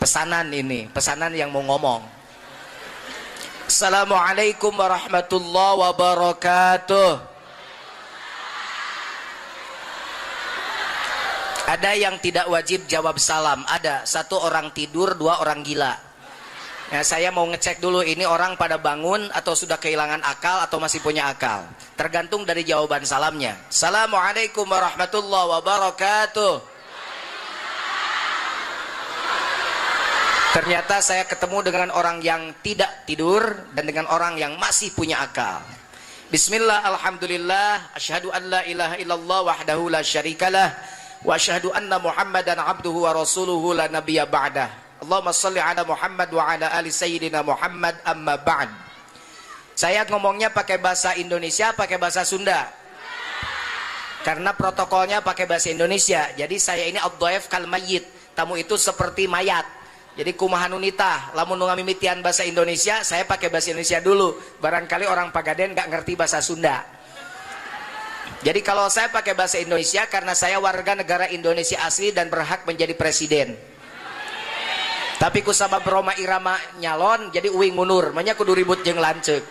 Pesanan ini, pesanan yang mau ngomong. Assalamualaikum warahmatullahi wabarakatuh. Ada yang tidak wajib jawab salam. Ada satu orang tidur, dua orang gila. Ya, saya mau ngecek dulu ini orang pada bangun atau sudah kehilangan akal atau masih punya akal. Tergantung dari jawaban salamnya. Assalamualaikum warahmatullahi wabarakatuh. Ternyata saya ketemu dengan orang yang tidak tidur dan dengan orang yang masih punya akal. Bismillah, alhamdulillah, asyhadu an la ilaha illallah wahdahu la syarikalah wa asyhadu anna Muhammadan abduhu wa rasuluhu la nabiyya ba'dah. Allahumma salli ala Muhammad wa ala ali sayyidina Muhammad, amma ba'd. Saya ngomongnya pakai bahasa Indonesia, pakai bahasa Sunda. Karena protokolnya pakai bahasa Indonesia. Jadi saya ini ad-dhaif kal mayyit. Tamu itu seperti mayat. Jadi kumaha nu nitah, lamun nu ngamimitian bahasa Indonesia, saya pakai bahasa Indonesia dulu. Barangkali orang Pagaden nggak ngerti bahasa Sunda. Jadi kalau saya pakai bahasa Indonesia karena saya warga negara Indonesia asli dan berhak menjadi presiden. Tapi kusabab Rhoma Irama nyalon, jadi uing mundur, makanya kudu ribut jeung lanceuk.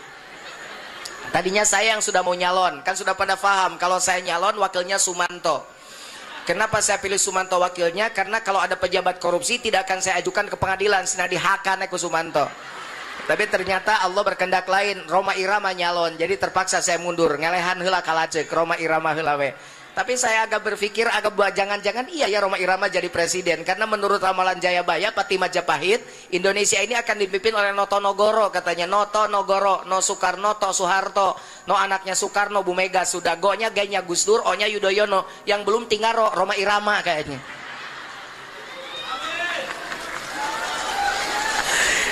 Tadinya saya yang sudah mau nyalon, kan sudah pada paham kalau saya nyalon wakilnya Sumanto. Kenapa saya pilih Sumanto wakilnya? Karena kalau ada pejabat korupsi tidak akan saya ajukan ke pengadilan, senadi hakan aku Sumanto. Tapi ternyata Allah berkehendak lain, Rhoma Irama nyalon, jadi terpaksa saya mundur. Ngelehan heula kalacek, Rhoma Irama heula we. Tapi saya agak berpikir, agak buat jangan-jangan iya ya Rhoma Irama jadi presiden. Karena menurut ramalan Jayabaya, Pati Majapahit, Indonesia ini akan dipimpin oleh Notonogoro katanya. Notonogoro, no Soekarno, to Soeharto, no anaknya Soekarno, Bu Mega, sudah gonya gayanya Gus Dur, o-nya Yudhoyono, yang belum tingaro Rhoma Irama kayaknya.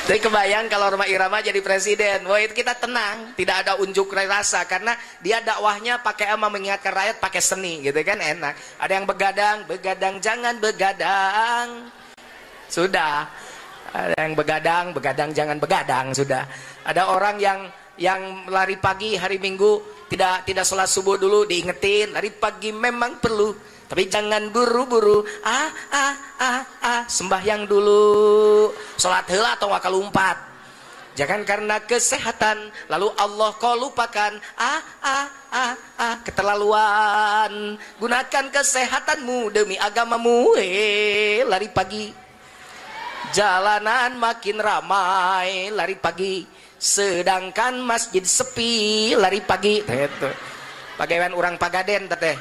Jadi kebayang kalau Rhoma Irama jadi presiden, wah itu kita tenang, tidak ada unjuk rasa karena dia dakwahnya pakai ama mengingatkan rakyat pakai seni, gitu kan enak. Ada yang begadang, begadang jangan begadang, sudah. Ada yang begadang, begadang jangan begadang, sudah. Ada orang yang lari pagi hari Minggu tidak sholat subuh dulu, diingetin lari pagi memang perlu. Tapi jangan buru-buru, sembahyang dulu, sholat heula atau wakal lumpat. Jangan karena kesehatan, lalu Allah kau lupakan, keterlaluan. Gunakan kesehatanmu demi agamamu, lari pagi. Jalanan makin ramai, lari pagi. Sedangkan masjid sepi, lari pagi. Bagaimana orang Pagaden teteh?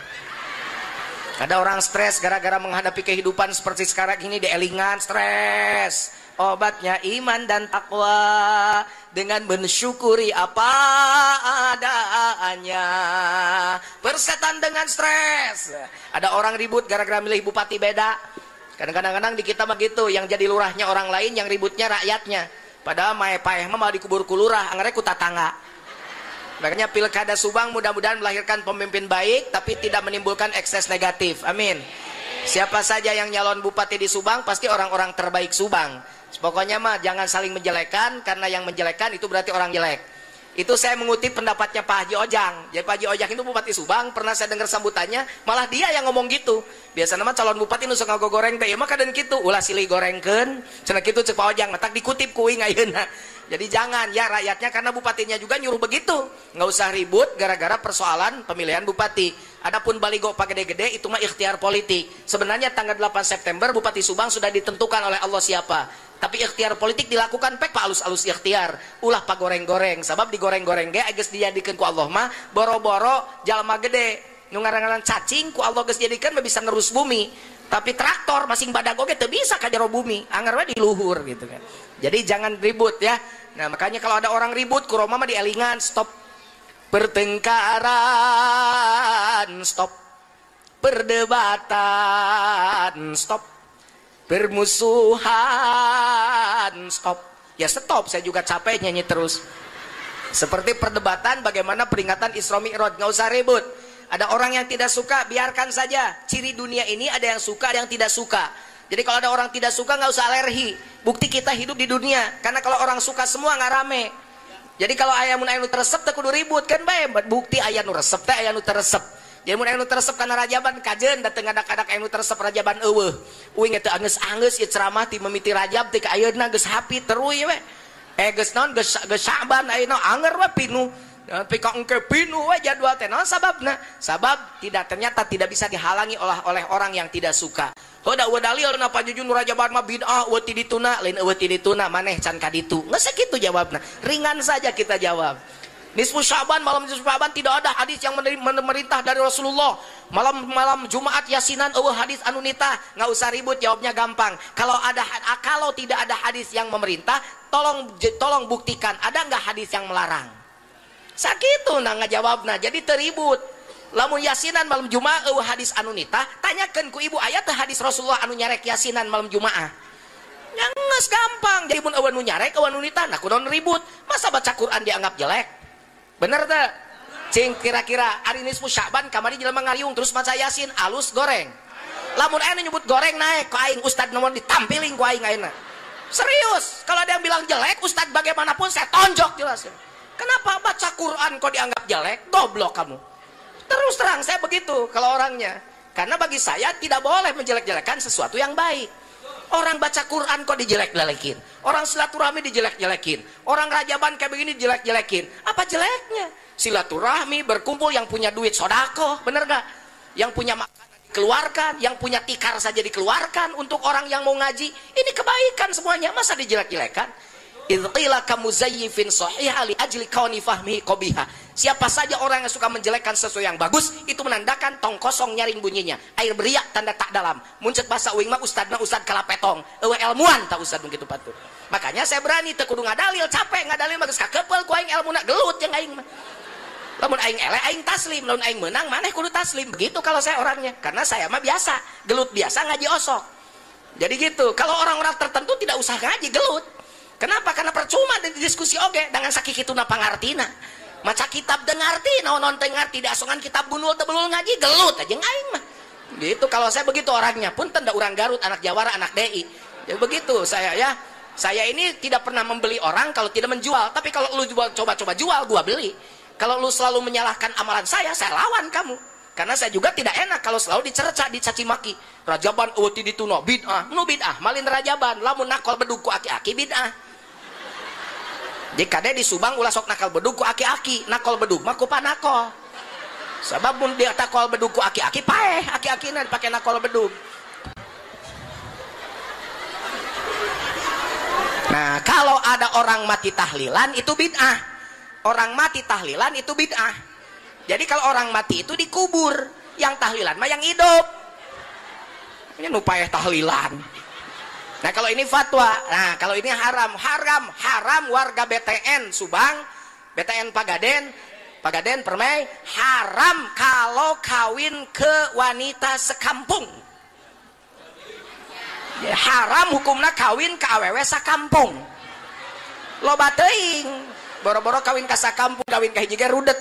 Ada orang stres gara-gara menghadapi kehidupan seperti sekarang ini, dielingan stres. Obatnya iman dan takwa dengan mensyukuri apa adanya. Persetan dengan stres. Ada orang ribut gara-gara milih bupati beda. Kadang-kadang di kita begitu, yang jadi lurahnya orang lain, yang ributnya rakyatnya. Padahal mae paeh mah malah dikubur ku lurah, angere ku tatangga. Makanya Pilkada Subang mudah-mudahan melahirkan pemimpin baik tapi tidak menimbulkan ekses negatif. Amin. Siapa saja yang nyalon bupati di Subang pasti orang-orang terbaik Subang. Pokoknya mah jangan saling menjelekan, karena yang menjelekan itu berarti orang jelek. Itu saya mengutip pendapatnya Pak Haji Ojang. Jadi Pak Haji Ojang itu bupati Subang, pernah saya dengar sambutannya, malah dia yang ngomong gitu. Biasanya mah calon bupati nu sok ngagoreng teh, mah kaden kitu, ulah silih gorengkeun, cenah kitu ceuk Pak Ojang, matak dikutip ku uing ayeuna. Jadi jangan ya rakyatnya, karena bupatinya juga nyuruh begitu. Nggak usah ribut gara-gara persoalan pemilihan bupati. Adapun baligo pagede-gede itu mah ikhtiar politik. Sebenarnya tanggal 8 September Bupati Subang sudah ditentukan oleh Allah siapa. Tapi ikhtiar politik dilakukan pek pak alus-alus ikhtiar. Ulah pagoreng-goreng, sabab digoreng-goreng ge geus dijadikeun ku Allah mah boro-boro jalma gede. Nu ngaran-ngaran cacing ku Allah geus jadikeun mah bisa ngerus bumi. Tapi traktor masing badag oge teu bisa ka jero bumi, anggar we di luhur gitu kan. Jadi jangan ribut ya. Nah, makanya kalau ada orang ribut ku Rhoma mah dielingan, stop. Pertengkaran, stop. Perdebatan, stop. Permusuhan, stop. Ya stop, saya juga capek nyanyi terus. Seperti perdebatan bagaimana peringatan Isra Mi'raj, nggak usah ribut. Ada orang yang tidak suka, biarkan saja. Ciri dunia ini ada yang suka, ada yang tidak suka. Jadi kalau ada orang tidak suka, nggak usah alergi. Bukti kita hidup di dunia. Karena kalau orang suka semua nggak rame. Jadi kalau ayam anu resep teh kudu ribut kan bae. Bukti ayam nu resep teh ayam nu teresep. Jadi mun anu teresep kana rajaban kajeun da teu ngadak-adak anu teresep rajaban eueuh. Uing teu angeus-angeus ieu ceramah ti mimiti Rajab ti ka ayeuna geus hapi teruy we. Geus naon geus Sa'ban ayeuna anger we pinuh. Tapi kok engke pinuh we jadwal teh naon sababna? Sabab tidak ternyata tidak bisa dihalangi oleh orang yang tidak suka. Heuh da eueuh dalil na pajujun rajaban mah bid'ah eueuh ti dituna, lain eueuh ti dituna maneh can ka ditu. Geus sakitu jawabna. Ringan saja kita jawab. Nisfu Sya'ban, malam nisfu Sya'ban tidak ada hadis yang memerintah dari Rasulullah. Malam-malam Jumat yasinan eueuh hadis anu nitah, nggak usah ribut, jawabnya gampang. Kalau tidak ada hadis yang memerintah, tolong buktikan ada nggak hadis yang melarang. Sakitu nah ngajawabna, jadi teribut. Lamun yasinan malam Jumat eueuh hadis anu nitah, tanyakeun ku ibu aya teu hadis Rasulullah anu nyarek yasinan malam Jumaah. Nya geus gampang. Jadi mun eueuh nu nyarek eueuh nu nitah, nah kunaon ribut? Masa baca Quran dianggap jelek? Bener teu? Cing kira-kira ari nisfu Sya'ban kamari jelema ngariung terus maca Yasin alus goreng. Lamun aya nu nyebut goreng naek ku aing ustad nomor ditampiling ku aing ayeuna. Serius, kalau ada yang bilang jelek ustad bagaimanapun saya tonjok jelas. Kenapa baca Quran kok dianggap jelek? Goblok kamu. Terus terang saya begitu kalau orangnya. Karena bagi saya tidak boleh menjelek-jelekan sesuatu yang baik. Orang baca Quran kok dijelek-jelekin, orang silaturahmi dijelek-jelekin, orang rajaban kayak begini dijelek-jelekin. Apa jeleknya? Silaturahmi, berkumpul, yang punya duit sodako, bener gak? Yang punya makanan dikeluarkan, yang punya tikar saja dikeluarkan untuk orang yang mau ngaji. Ini kebaikan semuanya, masa dijelek-jelekan? Idh qila kamuzayyifin sahiha li ajli kauni fahmihi qabiha. Siapa saja orang yang suka menjelekkan sesuatu yang bagus, itu menandakan tong kosong nyaring bunyinya. Air beriak tanda tak dalam. Muncet bahasa uing mah ustadna ustad kalapetong. Eueuh ilmuan tak ustad begitu patut. Makanya saya berani teu kudu ngadalil, capek ngadalil mah geus kakepeul ku aing ilmuna gelut jeung aing mah. Lamun aing eleh aing taslim, lamun aing menang maneh kudu taslim. Begitu kalau saya orangnya. Karena saya mah biasa, gelut biasa ngaji osok. Jadi gitu. Kalau orang-orang tertentu tidak usah ngaji gelut. Kenapa? Karena percuma dan diskusi oge dengan sakikituna pangartina. Maca kitab teu ngarti, naon-naon teu ngarti, diasongan kitab bunul teu belul ngaji gelut aja aing mah. Gitu kalau saya begitu orangnya, punten da urang Garut, anak Jawara, anak DI. Ya begitu saya ya. Saya ini tidak pernah membeli orang kalau tidak menjual, tapi kalau lu jual coba-coba jual, gua beli. Kalau lu selalu menyalahkan amalan saya lawan kamu. Karena saya juga tidak enak kalau selalu dicerca, dicaci maki. Rajaban eueuh ti dituna bid'ah, nu bid'ah malin rajaban, lamun nakol bedug ku aki-aki bid'ah. Jadi kade di Subang ulah sok nakal bedug ku aki-aki, nakol bedug mah ku panakol. Sebab mun dia takol bedug ku aki-aki paeh, aki-akina dipake nakol bedug. Nah, kalau ada orang mati tahlilan itu bid'ah. Orang mati tahlilan itu bid'ah. Jadi kalau orang mati itu dikubur, yang tahlilan mah yang hidup. Ini nu paeh tahlilan. Nah kalau ini fatwa, nah kalau ini haram, haram, haram warga BTN Subang, BTN Pagaden, Pagaden Permai, haram kalau kawin ke wanita sekampung. Ya, haram hukumna kawin ke awewe sakampung. Loba teuing, boro-boro kawin ka sakampung, kawin ka hiji ge rudet.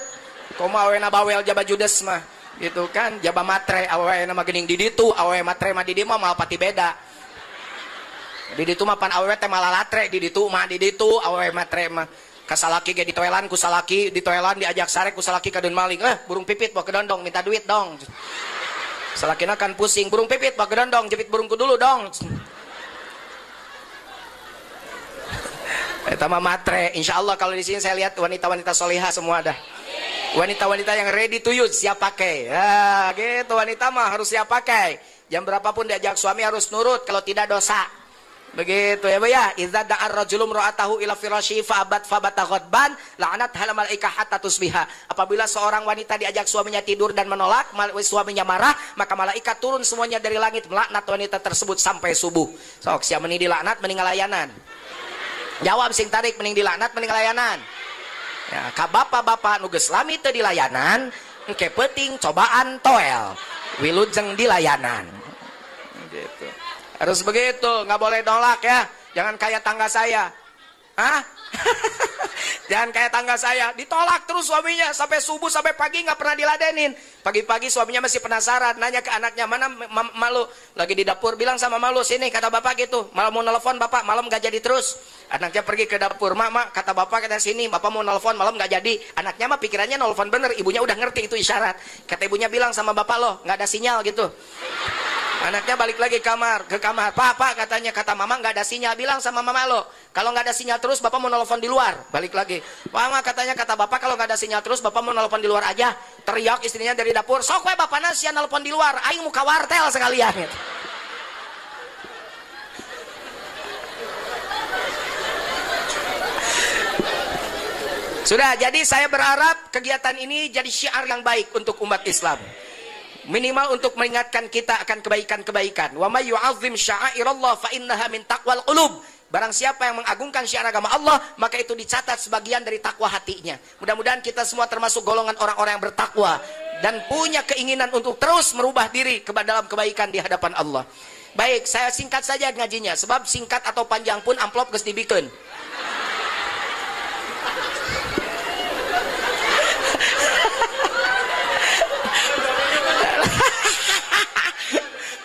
Komo awena bawel jaba judes mah, gitu kan, jaba matre, awena mah geuning di ditu, awewe matre mah di dieu mah moal pati beda. Di ditu mah pan awewe teh malalatre, di ditu mah di ditu awewe matre mah. Kasalaki ge ditoelan ku salaki, ditoelan diajak sarek ku salaki kadeun maling. Burung pipit bawa kedondong minta duit dong. Salakina kan pusing, burung pipit bawa kedondong, jepit burungku dulu dong. Eta mah matre. Insyaallah kalau di sini saya lihat wanita-wanita solihah semua dah. Wanita-wanita yang ready to use, siap pakai. Ya, gitu wanita mah harus siap pakai. Jam berapapun diajak suami harus nurut, kalau tidak dosa. Begitu ya Bu ya. Idza da'a ar-rajulu imra'atahu ila firasyihi fa'abat fabata ghadban la'anat hal malaikah hatta tusbiha. Apabila seorang wanita diajak suaminya tidur dan menolak, suaminya marah, maka malaikat turun semuanya dari langit melaknat wanita tersebut sampai subuh. Sok sia mending dilaknat mending ngalayanan. Jawab sing tarik, mending dilaknat mending ngalayanan. Ya, ka bapak-bapak nu geus lami teu dilayanan, engke peuting cobaan toel. Wilujeng dilayanan. Gitu. Harus begitu, nggak boleh nolak ya. Jangan kayak tangga saya. Hah? Jangan kayak tangga saya, ditolak terus suaminya sampai subuh sampai pagi nggak pernah diladenin. Pagi-pagi suaminya masih penasaran, nanya ke anaknya, mana malu lagi di dapur, bilang sama malu sini kata bapak gitu. Malam mau nelfon bapak, malam nggak jadi terus. Anaknya pergi ke dapur, "Mak, mak," kata bapak, kata sini, bapak mau nelfon malam nggak jadi. Anaknya mah pikirannya nelfon bener, ibunya udah ngerti itu isyarat. Kata ibunya bilang sama bapak loh, nggak ada sinyal gitu. Anaknya balik lagi ke kamar. "Pak, pak," katanya, kata mama nggak ada sinyal. Bilang sama mama lo, kalau nggak ada sinyal terus bapak mau nelfon di luar. Balik lagi, "Mama," katanya, kata bapak kalau nggak ada sinyal terus bapak mau nelfon di luar aja. Teriak istrinya dari dapur, "Sok we bapak nasian nelfon di luar, aing muka wartel sekalian." Gitu. Sudah, jadi saya berharap kegiatan ini jadi syiar yang baik untuk umat Islam. Minimal untuk mengingatkan kita akan kebaikan-kebaikan. Wa may yu'azzim sya'airallah fa innaha min taqwal qulub. Barang siapa yang mengagungkan syiar agama Allah, maka itu dicatat sebagian dari takwa hatinya. Mudah-mudahan kita semua termasuk golongan orang-orang yang bertakwa dan punya keinginan untuk terus merubah diri ke dalam kebaikan di hadapan Allah. Baik, saya singkat saja ngajinya, sebab singkat atau panjang pun amplop geus dibikeun.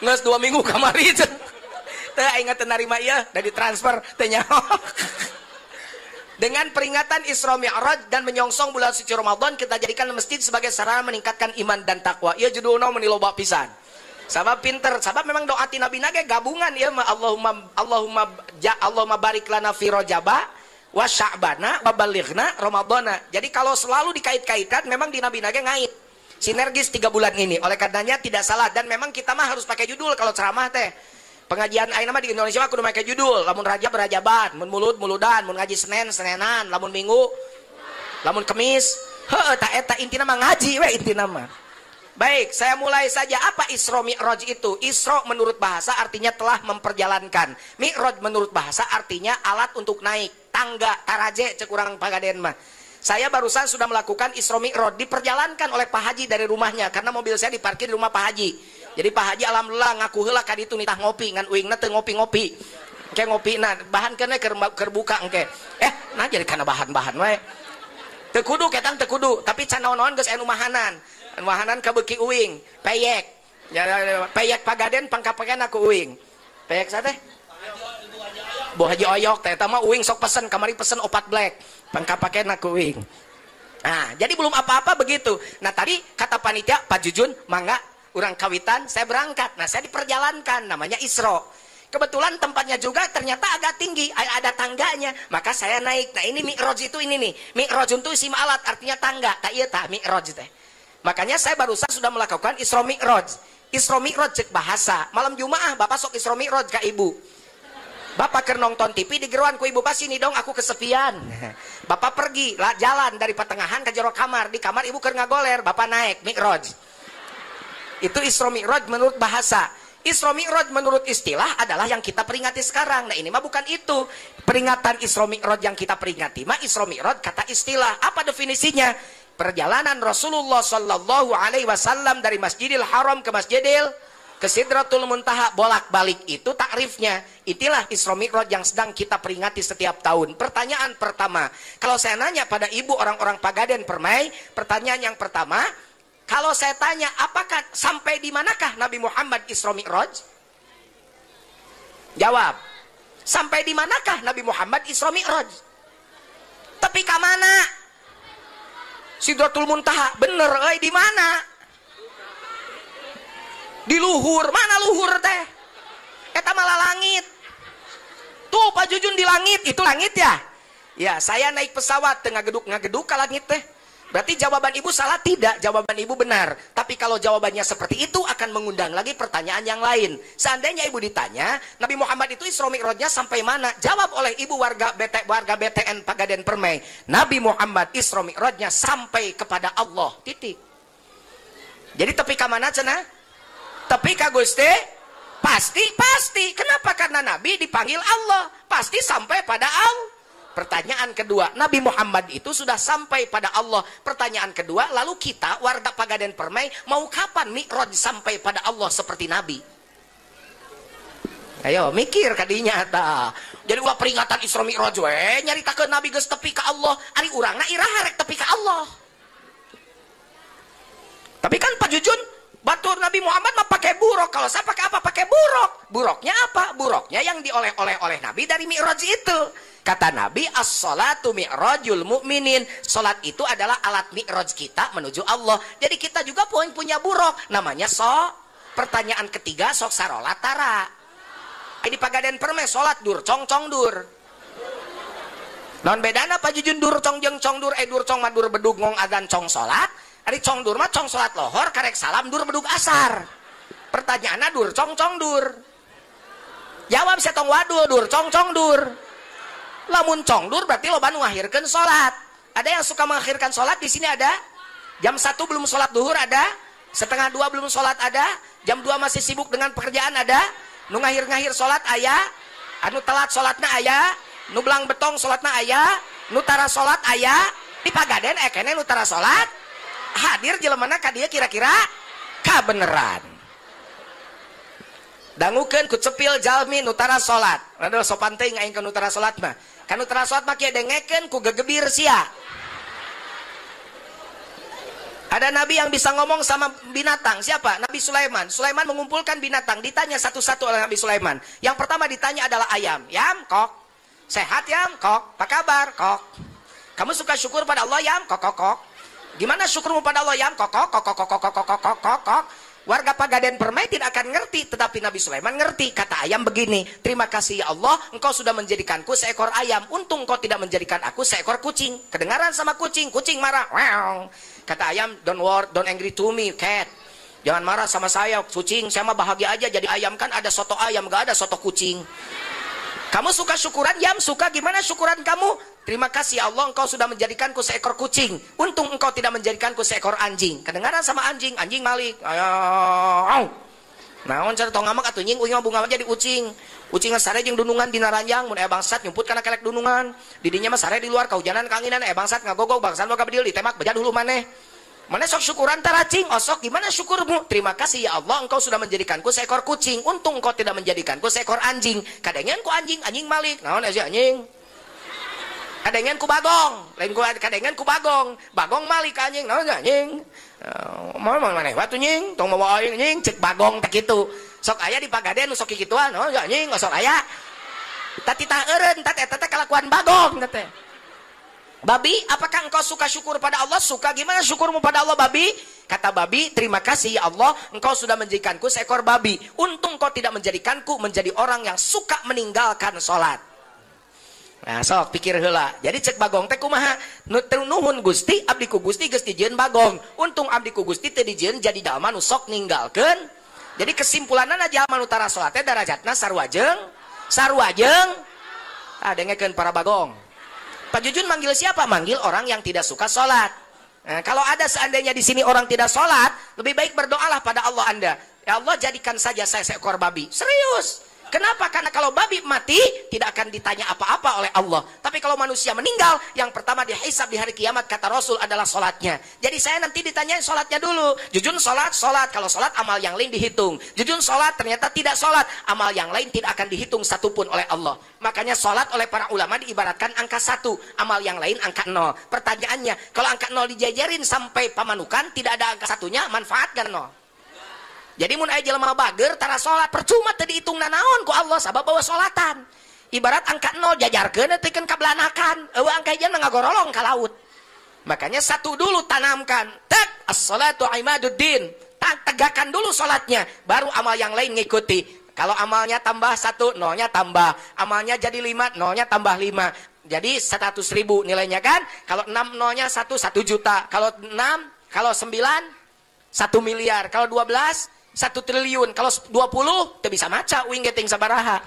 Nges 2 minggu kamari teh aing teu narima ieu da ditransfer teh nyaho. Dengan peringatan Isra Mi'raj dan menyongsong bulan suci Ramadan, kita jadikan masjid sebagai sarana meningkatkan iman dan takwa. Ieu judulna meuni loba pisan. Sabab pinter, sabab memang doa ti Nabi ge gabungan ieu mah, Allahumma Allahumma ja Allahumma barik lana fi Rajaba wa Sya'bana wa balighna Ramadana. Jadi kalau selalu dikait-kaitkan memang di Nabi ge ngait. Sinergis 3 bulan ini, oleh karenanya tidak salah. Dan memang kita mah harus pakai judul kalau ceramah teh. Pengajian ayeuna mah di Indonesia mah kudu make judul. Lamun Rajab rajaban, mun Mulud muludan, mun ngaji Senin senenan, lamun Minggu, lamun Kemis. Heuh, ta eta intina mah ngaji we intina mah. Baik, saya mulai saja. Apa Isra Mi'raj itu? Isra menurut bahasa artinya telah memperjalankan. Mi'raj menurut bahasa artinya alat untuk naik, tangga, taraje cek urang Pagaden mah. Saya barusan sudah melakukan Isra Mi'raj, diperjalankan oleh Pak Haji dari rumahnya karena mobil saya diparkir di rumah Pak Haji. Jadi Pak Haji alhamdulillah ngaku heula ka ditu nitah ngopi ngan uingna teu ngopi-ngopi. Engke ngopina bahan keun keur buka engke. Nah jadi kana bahan-bahan we. Teu kudu ketang teu kudu, tapi can naon-naon geus aya nu mahanan. Mahanan kabeuki uing, peyek. Ya, peyek Pagaden pangkapakena ku uing. Peyek sateh? Bu Haji Oyok teh eta mah uing sok pesen, kamari pesen 4 black. Pangkapakena ku uing. Nah, jadi belum apa-apa begitu. Nah, tadi kata panitia, Pak Jujun, mangga urang kawitan, saya berangkat. Nah, saya diperjalankan, namanya Isra. Kebetulan tempatnya juga ternyata agak tinggi, ada tangganya. Maka saya naik. Nah, ini Mi'raj itu ini nih. Mi'raj itu isim alat, artinya tangga. Tak iya tak Mi'raj teh. Makanya saya barusan sudah melakukan Isra Mi'raj. Isra Mi'raj cek bahasa. Malam Jumaah bapak sok Isra Mi'raj ka ibu. Bapak keur nonton TV di geroan ku ibu, "Pak sini dong aku kesepian." Bapak pergi lah jalan dari pertengahan ke jero kamar, di kamar ibu keur ngagoler, bapak naik Mi'raj. Itu Isra Mi'raj menurut bahasa. Isra Mi'raj menurut istilah adalah yang kita peringati sekarang. Nah, ini mah bukan itu. Peringatan Isra Mi'raj yang kita peringati mah Isra Mi'raj kata istilah. Apa definisinya? Perjalanan Rasulullah Sallallahu Alaihi Wasallam dari Masjidil Haram ke Masjidil ke Sidratul Muntaha bolak-balik, itu takrifnya. Itulah Isra Mi'raj yang sedang kita peringati setiap tahun. Pertanyaan pertama, kalau saya nanya pada ibu orang-orang Pagaden Permai, pertanyaan yang pertama, kalau saya tanya apakah sampai di manakah Nabi Muhammad Isra Mi'raj? Jawab, sampai di manakah Nabi Muhammad Isra Mi'raj? Tapi ke mana? Sidratul Muntaha. Bener, di mana? Di luhur. Mana luhur teh? Eta malah langit. Tuh Pak Jujun di langit, itu langit ya? Ya, saya naik pesawat tengah geduk-ngageduk ke langit teh. Berarti jawaban ibu salah tidak? Jawaban ibu benar. Tapi kalau jawabannya seperti itu akan mengundang lagi pertanyaan yang lain. Seandainya ibu ditanya, Nabi Muhammad itu Isra Mi'rajnya sampai mana? Jawab oleh ibu warga BTN Pagaden Permai, Nabi Muhammad Isra Mi'rajnya sampai kepada Allah. Titik. Jadi tepi ka mana cenah? Tepi ka Gusti? Pasti, pasti. Kenapa? Karena Nabi dipanggil Allah. Pasti sampai pada Allah. Pertanyaan kedua, Nabi Muhammad itu sudah sampai pada Allah. Pertanyaan kedua, lalu kita warga Pagaden Permai mau kapan Mi'raj sampai pada Allah seperti Nabi? Ayo mikir kadinya ta. Jadi ulah peringatan Isra Mi'raj we nyaritakeun Nabi geus tepi ka Allah, ari urangna iraha rek tepi ka Allah. Tapi kan Pak Jujun Batur Nabi Muhammad mah pakai buruk. Kalau saya pakai apa? Pakai buruk. Buruknya apa? Buruknya yang dioleh-oleh oleh Nabi dari Mi'raj itu. Kata Nabi, as-salatu mi'rajul mu'minin. Salat itu adalah alat mi'raj kita menuju Allah. Jadi kita juga punya buruk. Namanya so. Pertanyaan ketiga, sok sarolat tara. Di Pagaden Permai salat dur, cong cong dur. Non bedana Pak Jujun dur cong jeung cong dur, dur cong mah dur bedug ngong adzan cong salat. Ari cong dur mah cong salat lohor karek salam dur bedug asar. Pertanyaanna dur cong cong dur. Jawab saya tong wadul dur cong cong dur. Lamun cong dur berarti loba nu ngakhirkeun salat. Ada yang suka mengakhirkan salat di sini ada? Jam 1 belum salat duhur ada? Setengah 2 belum salat ada? Jam 2 masih sibuk dengan pekerjaan ada? Nu ngahir-ngahir salat aya? Anu telat salatna aya? Nu belang betong salatna aya? Nu tara salat aya? Di Pagaden ekene nu tara salat? Hadir jelemana ka dieu kira-kira kabeneran. Dangukeun ku cepil jalmi nu tara salat. Aduh sopan teuing aing ka nu tara salat mah. Ka nu tara salat mah kieu dengekeun ku gegebir sia. Ada nabi yang bisa ngomong sama binatang. Siapa? Nabi Sulaiman. Sulaiman mengumpulkan binatang. Ditanya satu-satu oleh Nabi Sulaiman. Yang pertama ditanya adalah ayam. Yam, kok. Sehat yam, kok. Apa kabar, kok. Kamu suka syukur pada Allah yam, kok, kok, kok. Gimana syukurmu pada Allah yam, kok, kok, kok, kok, kok, kok, kok, kok, kok, kok. Warga Pagaden Permai tidak akan ngerti, tetapi Nabi Sulaiman ngerti. Kata ayam begini, terima kasih ya Allah, engkau sudah menjadikanku seekor ayam. Untung engkau tidak menjadikan aku seekor kucing. Kedengaran sama kucing, kucing marah. Wow. Kata ayam, don't worry, don't angry to me, cat. Jangan marah sama saya, kucing. Saya mah bahagia aja jadi ayam, kan ada soto ayam, gak ada soto kucing. Kamu suka syukuran, yam suka. Gimana syukuran kamu? Terima kasih ya Allah, engkau sudah menjadikanku seekor kucing. Untung engkau tidak menjadikanku seekor anjing. Kedengaran sama anjing, anjing malik. Ayo. Naon cara tong ngamak atuh nying, uing mah bunga jadi ucing. Ucing sare jeung dunungan dina ranjang, mun aya bangsat nyumput kana kelek dunungan. Didinya mah sare di luar kahujanan kanginan, aya bangsat ngagogog, bangsat boga bedil ditemak beja dulu maneh. Mana sok syukuran taracing, osok gimana syukurmu? Terima kasih ya Allah, engkau sudah menjadikanku seekor kucing. Untung engkau tidak menjadikanku seekor anjing. Kadengan ku anjing, anjing malik. Naon sih anjing? Kadengan ku bagong, lain ku kadengan ku bagong. Bagong malik anjing, naon anjing? Mau maneh batu nying, tong mawa aing nying, cek bagong teh kitu. Sok aya di Pagaden nu sok kikituan, naon anjing, osok aya. Tati tah eureun, tat eta teh kalakuan bagong teh. Babi, apakah engkau suka syukur pada Allah? Suka, gimana syukurmu pada Allah, babi? Kata babi, terima kasih ya Allah, engkau sudah menjadikanku seekor babi. Untung engkau tidak menjadikanku menjadi orang yang suka meninggalkan sholat. Nah, sok pikir heula. Jadi cek bagong teh kumaha? Nuhun Gusti, abdi ku Gusti geus dijieun bagong. Untung abdi ku Gusti teu dijieun jadi jalma nu sok ninggalkeun. Jadi kesimpulanna jalma nu tara salat teh darajatna sarua jeung sarua jeung. Ah, dengekeun para bagong. Pak Jujun manggil siapa? Manggil orang yang tidak suka sholat. Nah, kalau ada seandainya di sini orang tidak sholat, lebih baik berdoalah pada Allah Anda. Ya Allah, jadikan saja saya seekor babi. Serius. Kenapa? Karena kalau babi mati, tidak akan ditanya apa-apa oleh Allah. Tapi kalau manusia meninggal, yang pertama dihisab di hari kiamat, kata Rasul, adalah sholatnya. Jadi saya nanti ditanyain sholatnya dulu. Jujun sholat, sholat. Kalau sholat, amal yang lain dihitung. Jujun sholat, ternyata tidak sholat. Amal yang lain tidak akan dihitung satupun oleh Allah. Makanya sholat oleh para ulama diibaratkan angka 1. Amal yang lain angka 0. Pertanyaannya, kalau angka 0 dijajarin sampai pamanukan, tidak ada angka satunya, manfaat kan 0? Jadi mun aya jelema bager tara salat percuma teu dihitung nanaon ku Allah sabab bawa salatan. Ibarat angka 0 jajarkeun teu keun kablanakan, eueuh angka hiji ngagorolong ka laut. Makanya satu dulu tanamkan. Tek as-salatu imaduddin. Tegakkan dulu salatnya, baru amal yang lain ngikuti. Kalau amalnya tambah 1, nolnya tambah. Amalnya jadi 5, nolnya tambah 5. Jadi 100.000 nilainya kan? Kalau 6 nolnya 1, 1 juta. Kalau 6, kalau 9, 1 miliar. Kalau 12, 1 triliun. Kalau 20, teu bisa maca uing ge ting sabaraha.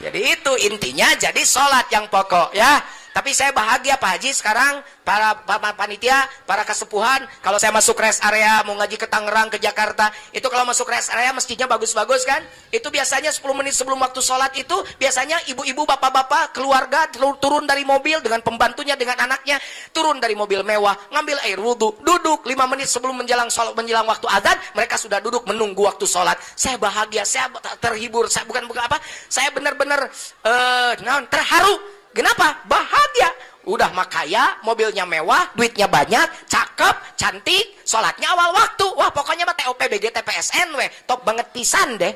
Jadi itu intinya, jadi sholat yang pokok ya. Tapi saya bahagia Pak Haji sekarang, para panitia, para kesepuhan, kalau saya masuk rest area, mau ngaji ke Tangerang, ke Jakarta, itu kalau masuk rest area masjidnya bagus-bagus kan? Itu biasanya 10 menit sebelum waktu sholat itu, biasanya ibu-ibu, bapak-bapak, keluarga turun dari mobil dengan pembantunya, dengan anaknya, turun dari mobil mewah, ngambil air wudhu, duduk 5 menit sebelum menjelang sholat, menjelang waktu azan, mereka sudah duduk menunggu waktu sholat. Saya bahagia, saya terhibur, saya bukan apa, saya benar-benar terharu. Kenapa? Bahagia. Udah mah kaya, mobilnya mewah, duitnya banyak, cakep. Cakep, cantik, sholatnya awal waktu. Wah pokoknya mah TOP BG TPSN weh, top banget pisan deh.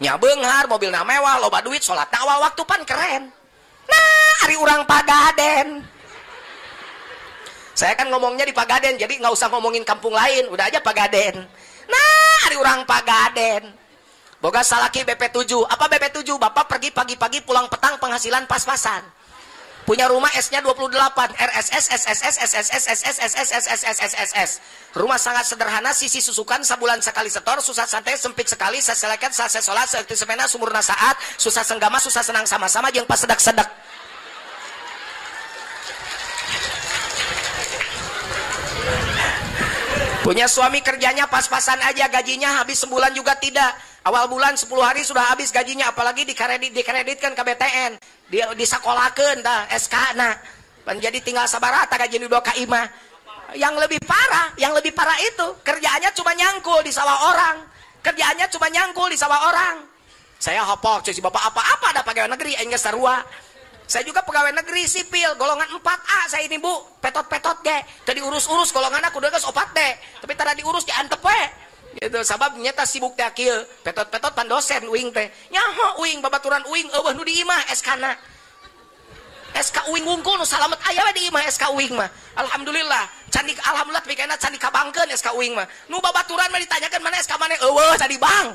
Nya beunghar, mobilna mewah, loba duit, sholatna awal waktu pan keren. Nah, ari urang Pagaden. Saya kan ngomongnya di Pagaden, jadi nggak usah ngomongin kampung lain, udah aja Pagaden. Nah, ari urang Pagaden. Boga salaki BP7. Apa BP7? Bapak pergi pagi-pagi pulang petang penghasilan pas-pasan. Punya rumah S-nya 28, RSS SSS SSS SSS SSS SSS SSS. Rumah sangat sederhana, sisi susukan sabulan sekali setor, susah santai, sempit sekali, saselekat, sase sholat, seekti semena, sumurna saat, susah senggama, susah senang sama-sama, jeung pas sedak-sedak. Punya suami kerjanya pas-pasan aja, gajinya habis sebulan juga tidak. Awal bulan 10 hari sudah habis gajinya, apalagi dikreditkan ke BTN, disekolakeun tah SK na. Jadi tinggal sabarata gaji nu ka imah. Yang lebih parah itu kerjaannya cuma nyangkul di sawah orang. Kerjaannya cuma nyangkul di sawah orang. Saya hafal si bapak apa-apa ada pegawai negeri aing geus sarua. Saya juga pegawai negeri sipil, golongan 4A saya ini bu, petot-petot ge. Tadi diurus-urus golongan aku udah geus 4D, tapi tara diurus diantep we. Gitu, sabab nyata sibuk teh kieu, petot-petot pan dosen uing teh. Nyaho uing babaturan uing eueuh nu di imah SK-na. SK uing wungkul nu salamet aya we di imah SK uing mah. Alhamdulillah, candi alhamdulillah tapi kayakna candi kabangkeun SK uing mah. Nu babaturan mah ditanyakeun mana SK maneh eueuh candi bang.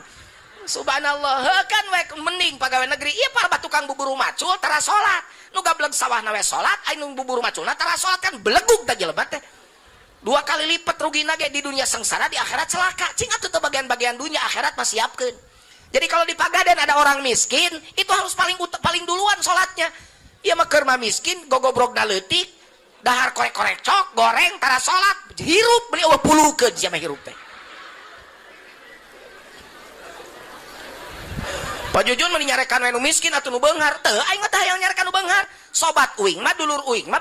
Subhanallah, heuh kan we mending pegawai negeri ieu para tukang bubur macul tara salat. Nu gableg sawahna we salat, aya nu bubur maculna tara salat kan belegug teh jelema teh. Dua kali lipat rugina ge di dunia sengsara, di akhirat celaka. Cing atuh teu bagian-bagian dunia akhirat mah siapkeun. Jadi kalau di Pagaden ada orang miskin, itu harus paling duluan salatnya. Ieu mah keur mah miskin, gogobrogna leutik, dahar korek-korek cok, goreng tara salat, hirup beli eueuh pulukeun sia mah hirup teh. Pak Jujun mah nyarekan we nu miskin atuh nu beunghar. Teu aing mah teh hayang nyarekan nu beunghar. Sobat uing mah dulur uing mah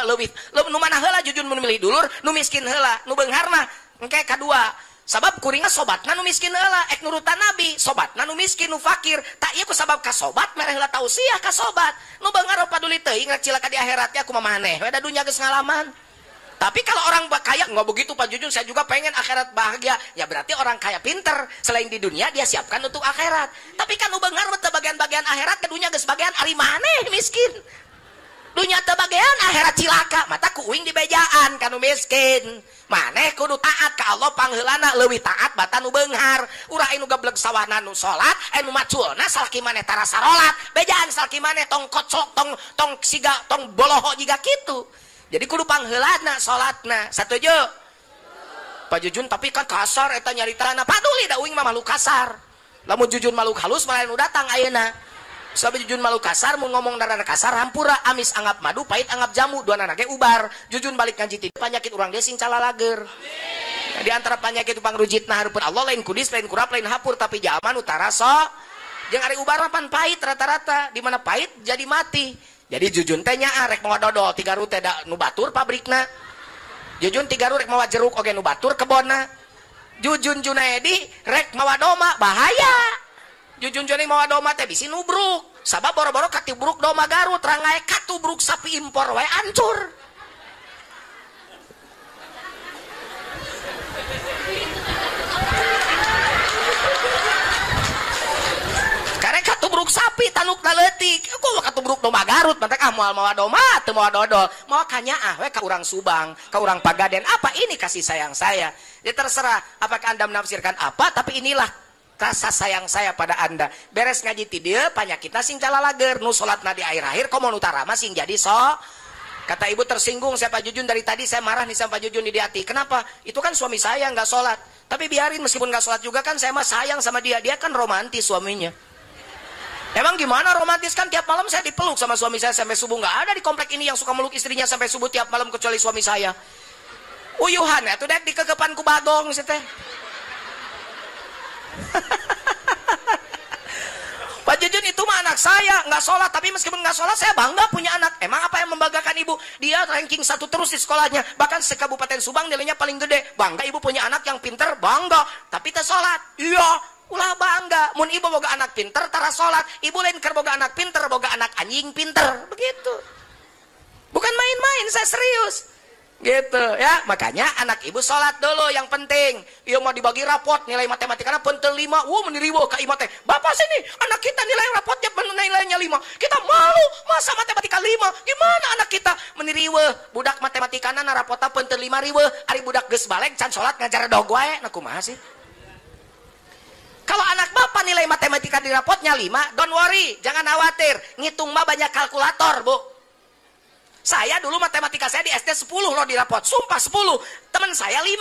leuwih nu mana heula Jujun mun milih dulur nu miskin heula, nu beunghar mah engke kadua. Sabab kuringna sobatna nu miskin heula, ek nurutan Nabi, sobatna nu miskin nu fakir. Tak ieu ku sabab ka sobat mere heula tausiah ka sobat. Nu beunghar paduli teuing rek cilaka di akhiratnya kumaha maneh we da dunya geus ngalaman. Tapi kalau orang kaya nggak begitu Pak Jujun, saya juga pengen akhirat bahagia. Ya berarti orang kaya pinter, selain di dunia dia siapkan untuk akhirat. Tapi kan nu beunghar teu bagian-bagian akhirat ke dunia geus bagian ari maneh miskin. Dunia teu bagian akhirat cilaka, mata ku uing dibejaan kanu miskin. Maneh kudu taat ka Allah pangheulana leuwih taat batan nu beunghar. Urang anu gableg sawahna nu salat, anu maculna salaki maneh tara sarolat. Bejaan salaki maneh tong kocok, tong siga, tong boloho jiga kitu. Jadi kudu pangheulana salatna. Satuju? Pak Jujun tapi kan kasar eta nyaritana. Paduli da uing mah makhluk kasar. Lamun Jujun makhluk halus malah nu datang ayeuna. Sabab Jujun makhluk kasar mun ngomong darana kasar hampura amis anggap madu pahit anggap jamu dua nana ge ubar. Jujun balik ngaji ti panyakit urang ge sing calalager. Nah, di antara panyakit pangrujitna hareupeun Allah lain kudis lain kurap lain hapur tapi jalma nu tara so. Jeung ari ubar mah pan pahit rata-rata, di mana pahit jadi mati. Jadi Jujun teh nyaah rek mawa dodol tiga rute da nu batur pabrikna. Jujun tiga rute rek mawa jeruk oge nu batur kebonna. Jujun Junaedi rek mawa doma bahaya. Jujun Junaedi mawa doma teh bisi nubruk. Sabab boro-boro katibruk doma Garut rangae katubruk sapi impor wae ancur. Katubruk sapi tanuk leutik kok katubruk domba Garut mantak ah moal mawa doma teu mawa dodol mawa kanyaah we ka urang Subang ka urang Pagaden. Apa ini kasih sayang saya? Ya terserah apakah Anda menafsirkan apa, tapi inilah rasa sayang saya pada Anda. Beres ngaji ti dieu panyakitna sing calalager, nu salatna di akhir-akhir komo nu tarama sing jadi so. Kata ibu tersinggung, saya Pak Jujun dari tadi saya marah nih sama Pak Jujun di hati. Kenapa? Itu kan suami saya nggak sholat. Tapi biarin meskipun nggak sholat juga kan saya mah sayang sama dia. Dia kan romantis suaminya. Emang gimana romantis, kan tiap malam saya dipeluk sama suami saya sampai subuh. Nggak ada di komplek ini yang suka meluk istrinya sampai subuh tiap malam kecuali suami saya. Uyuhan ya, tuh dek dikekepan ku bagong sih teh. Pak Jujun itu mah anak saya nggak sholat, tapi meskipun nggak sholat saya bangga punya anak. Emang apa yang membanggakan ibu? Dia ranking 1 terus di sekolahnya, bahkan sekabupaten Subang nilainya paling gede. Bangga ibu punya anak yang pinter, bangga. Tapi teh sholat, iya. Ulah bangga, mun ibu boga anak pinter tara sholat, ibu lain keur boga anak pinter, boga anak anjing pinter, begitu. Bukan main-main, saya serius. Gitu ya, makanya anak ibu sholat dulu yang penting. Iya mau dibagi rapot nilai matematikana pentel 5, wuh meniriwo ka imah teh. Bapak sini, anak kita nilai rapotnya nilainya 5. Kita malu, masa matematika 5? Gimana anak kita meniriwo? Budak matematikana rapotna pentel 5 riweuh, ari budak geus baleg can sholat ngajar dog wae. Nah kumaha sih? Kalau anak bapak nilai matematika di rapotnya 5, don't worry, jangan khawatir. Ngitung mah banyak kalkulator, Bu. Saya dulu matematika saya di SD 10 loh di rapot. Sumpah 10. Temen saya 5.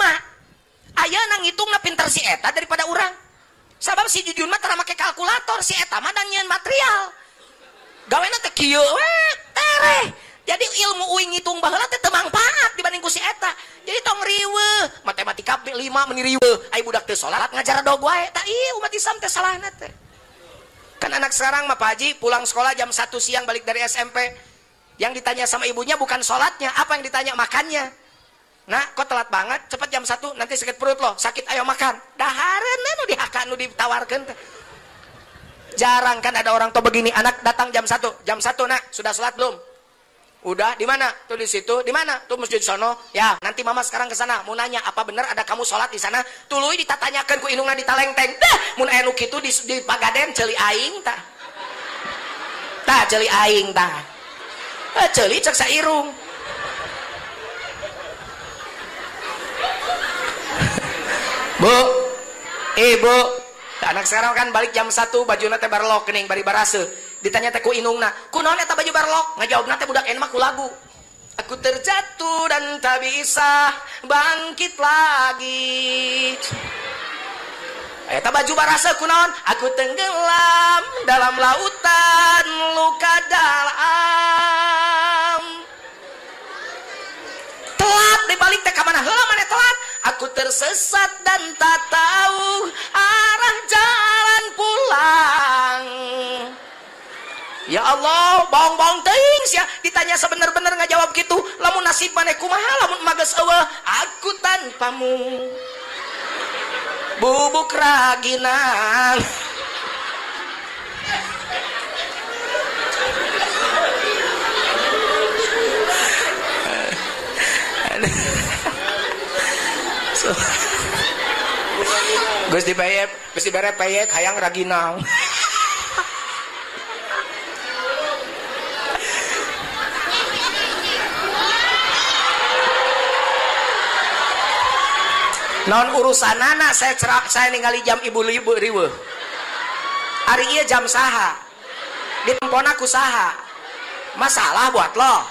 Ayeuna ngitungna pinter si eta daripada urang. Sabab si Jujun mah tara make kalkulator, si eta mah dan nyieun material. Gawena teh kieu we, tereh. Jadi ilmu uing ngitung baheula teh teu mangpaat dibanding ku si eta. Jadi tong riweuh, matematika 5 meni riweuh. Ai budak teu salat ngajar dog wae. Tah ieu umat Islam teh salahna teh. Kan anak sekarang mah Pak Haji pulang sekolah jam 1 siang balik dari SMP. Yang ditanya sama ibunya bukan sholatnya, apa yang ditanya? Makannya. Nah, kok telat banget? Cepat jam 1, nanti sakit perut loh. Sakit, ayo makan. Dahareun nu dihakan, nu ditawarkan. Jarang kan ada orang tua begini, anak datang jam 1. Jam 1, nak, sudah sholat belum? Udah, di mana? Tuh di situ, di mana? Tuh masjid sono. Ya, nanti mama sekarang ke sana, mau nanya apa benar ada kamu sholat di sana? Tuluy ditatanyakeun ku indungna ditalengteng. Dah, mun aya nu kitu di pagaden ceuli aing tah. Tah ceuli aing tah. Ceuli cek sairung. Bu, ibu, anak sekarang kan balik jam 1 bajuna teh barlok geuning bari baraseuh. Ditanya teh ku indungna, kunaon eta baju barlok? Ngajawabna teh budak enak mah ku lagu. Aku terjatuh dan tak bisa bangkit lagi. Eta baju baraseuh kunaon? Aku tenggelam dalam lautan luka dalam. Telat dibalik teh ka mana heula maneh telat. Aku tersesat dan tak tahu arah jalan pulang. Ya Allah, bohong-bohong teuing sia. Ditanya sebener-bener ngajawab gitu. Lamun nasib maneh kumaha lamun mageus eueuh, aku tanpamu. Bubuk raginang. Geus dibere, geus dibere peyek hayang raginang. Non urusanana saya cerak, saya ningali jam ibu ibu riweuh. Ari ieu jam saha? Ditempona ku saha? Masalah buat lo.